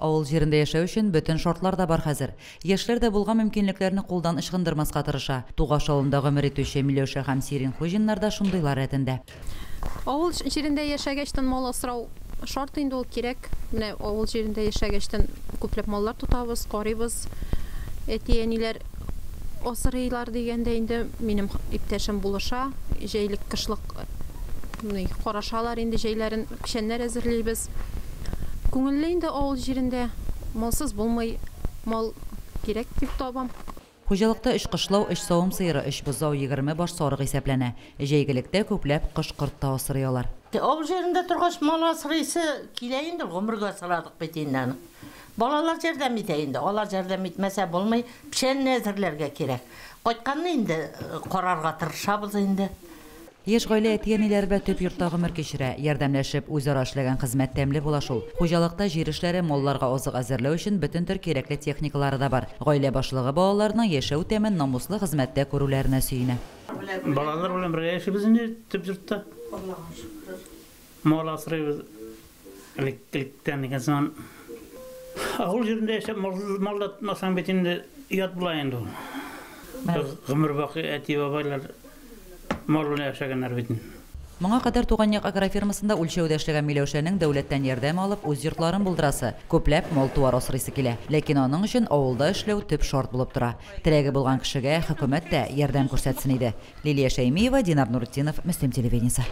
Авыл җирендә яшәү өчен бөтен шартлар да бар хәзер. Яшьләр дә булган мөмкинлекләрне кулдан ычкындырмаска тырыша. Тугаш авылында гомер итүче Миләүшә һәм Сирин Хуҗиннар да шундыйлар рәтендә. Авыл җирендә яшәгәчтен мал асрау шарт инде ул, кирәк. Менә авыл җирендә яшәгәчтен күпләп маллар тотабыз, карыйбыз. Әти-әниләр асрыйлар дигәндә инде минем иптәшем булыша. Җәйлек, кышлык карашалар инде, җәйләрен печәннәр әзерлибез. Күңелле инде авыл җирендә. Малсыз булмый, мал кирәк дип табам. Хуҗалыкта өч кышлау, өч савым сыеры, өч бозау, 20 баш сарык исәпләнә. Җәйгелектә күпләп кош-корт та асрый алар. Авыл җирендә торгач, мал асрыйсы килә инде, гомергә асрадык бит инде аны. Балалар ярдәм итә инде, алар ярдәм итмәсә булмый, печәнне әзерләргә кирәк. Кайтканны инде карарга тырышабыз инде. Яшь гаилә әти-әниләре белән төп йортта гомер кичерә. Ярдәмләшеп, үзара эшләгән хезмәт тәмле була шул. Хуҗалыкта җир эшләре, малларга азык әзерләү өчен бөтен төр кирәкле техникалары да бар. Гаилә башлыгы балаларының яшәү тәмен намуслы хезмәттә күрүләренә сөенә. Балалар белән бергә яшибез инде төп йортта. Мал асрыйбыз. Элек-электән дигән сыман. Авыл җирендә яшәп, мал да тотмасаң бит инде ят була инде ул. Гомер бакый әти-бабайлар мал белән яшәгәннәр бит. Моңа кадәр Туган як агрофирмасында үлчәүдә эшләгән Миләүшәнең дәүләттән ярдәм алып, үз йортларын булдырасы, күпләп мал-туар асрыйсы килә. Ләкин аның өчен авылда эшләү төп шарт булып тора. Теләге булган кешегә хөкүмәт тә ярдәм күрсәтсен иде. Лилия Шәймиева, Динар Нуртдинов, Мөслим телевидениесе.